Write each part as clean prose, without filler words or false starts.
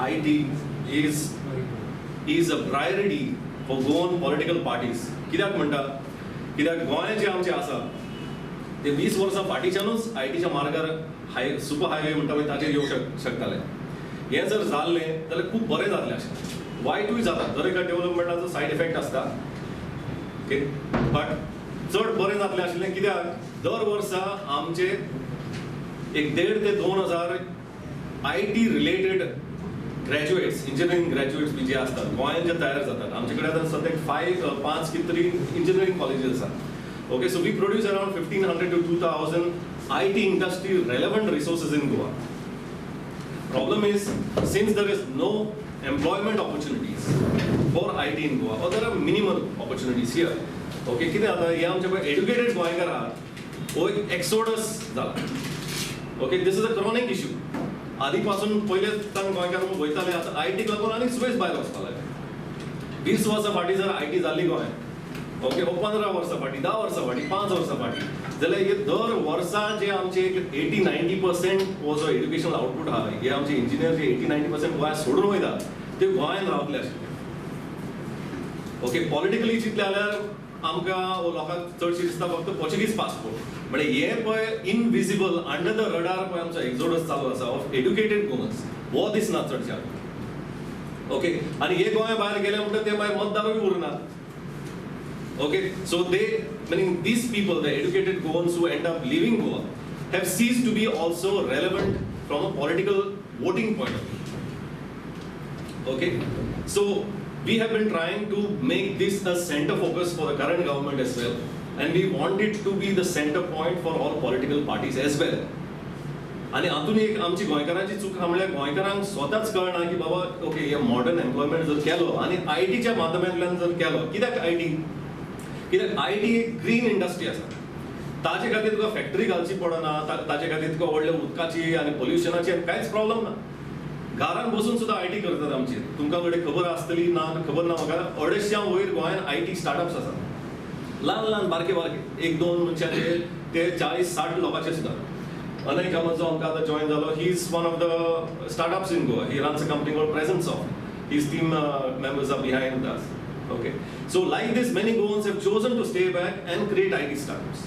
IT is a priority for Goan political parties. कित्याक म्हणटा? कित्याक गोंय जें आमचें आसा ते 20 वर्सां फाटीच्यानूच आयटीच्या मार्गार, हाय सुपर हायवे म्हणटा पळय, ताचेर येवंक शकताले. हें जर जाल्लें जाल्यार खूब बरें जातलें. अशें वायटूय जाता, दर एका डेव्हलपमेंटाचो सायड इफेक्ट आसता, ओके, बट चड बरें जातलें आशिल्लें, कित्याक दर वर्सा आमचे एक 1,5 ते 2 हजार IT related graduates, engineering graduates B J आसतात, गोंयांत जे तयार जातात. आमचे कडेन आतां सद्याक फायव पांच कितें तरी इंजिनियरींग कॉलेजीस आसात. Okay, so we produce around 1500 to 2000 IT industry relevant resources in Goa. Problem is, since there is no employment opportunities for IT in Goa, or there are minimal opportunities here. Okay, कितें जाता, हे आमचे पळय educated गोंयकार आहात, हो एक exodus जाला. Okay, this is a chronic issue. आदी पासून पयले तांकां गोंयकार वयताले, आतां आयटीक लागून आनीक सुबेज भायर वचपाक लागले. 20 वर्सां फाटीं जर IT जाल्ली गोंयांत, ओके, ओ 15 वर्सां फाटीं, 10 वर्सां फाटीं, 5 वर्सां फाटीं जाल्यार हे दर वर्सा जे आमचे एक 80-90% हो जो एड्युकेशनल आउटपूट आहा, हे आमचे इंजिनियर जे 80-90% गोंयांत सोडून वयता, ते गोंयांत रावतले आशिल्ले. ओके, पॉलिटिकली चिंतले जाल्यार आमकां वो लोकांक चडशी दिसता फक्त पोर्चुगीज पासपोर्ट. म्हणजे हे पळय इनविजिबल, अंडर the रडार पळय आमचो एक्झोडस चालू आसा ऑफ एड्युकेटेड गोवन्स, हो दिसना चडश्याक. ओके, आनी हे गोंया भायर गेले म्हणटा ते मागीर मतदारूय उरना. Okay, so they, meaning these people, the educated Goans who end up leaving Goa, have ceased to be also relevant from a political voting point of view. Okay, so we have been trying to make this a center focus for the current government as well, and we want it to be the center point for all political parties as well. आनी हातून एक आमची गोंयकारांची चूक आहा, म्हणल्यार गोंयकारांक स्वताच कळना की बाबा, ओके, हे मॉडर्न एम्प्लॉयमेंट जर केलो आनी आयटीच्या माध्यमांतल्यान जर केलो. कित्याक IT? कित्याक IT एक ग्रीन इंडस्ट्री आसा. ताजे खातीर तुका फॅक्टरी घालची पडना, ताजे खातीर तुका व्हडल्या उदकाची आनी पोल्युशनाची आनी कांयच प्रॉब्लम ना. घरान बसून सुद्दां IT करतात आमची. तुमकां कडेन खबर आसतली ना खबर ना म्हाका, 250 वयर गोंयान IT startups आसात, ल्हान ल्हान, बारके बारके, एक दोन मनशाचे ते 40-60 लोकांचे सुद्दां. अनय कामत जो आमकां आतां जॉयन जालो, he is one of the startups in Goa. He runs a company called Presence Soft. His team members are behind us. Okay, so like this, many Goans have chosen to stay back and create IT startups.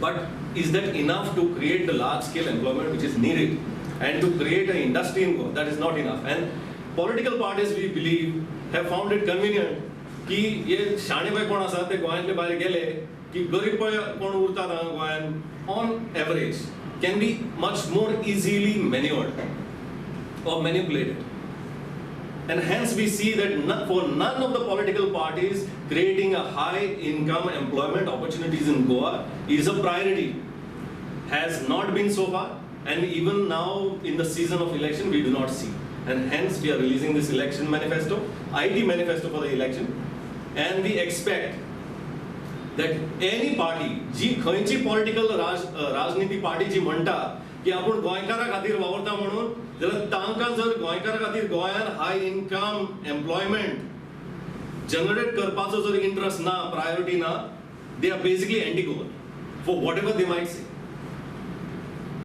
But is that enough to create the large scale employment which is needed and to create an industry in Goa? That is not enough. And political parties, we believe, have found it convenient की हे शाणे पळय कोण आसा ते गोंयांतले भायर गेले की गरीब पळय कोण उरतात हांगा गोंयांत, on average can be much more easily maneuvered or manipulated. And hence we see that for none of the political parties, creating a high income employment opportunities in Goa is a priority. Has not been so far, and even now in the season of election we do not see. And hence we are releasing this election manifesto, IT manifesto for the election, and we expect that any party, जी खंयची political राजनिती party जी म्हणटा की आपूण गोंयकारा खातीर वावुरता म्हणून, जाल्यार तांकां जर गोंयकारा खातीर गोंयान हाय इनकम एम्प्लॉयमेंट जनरेट करपाचो जर इंट्रस्ट ना, प्रायोरिटी ना, they are basically anti Goan for whatever they might say.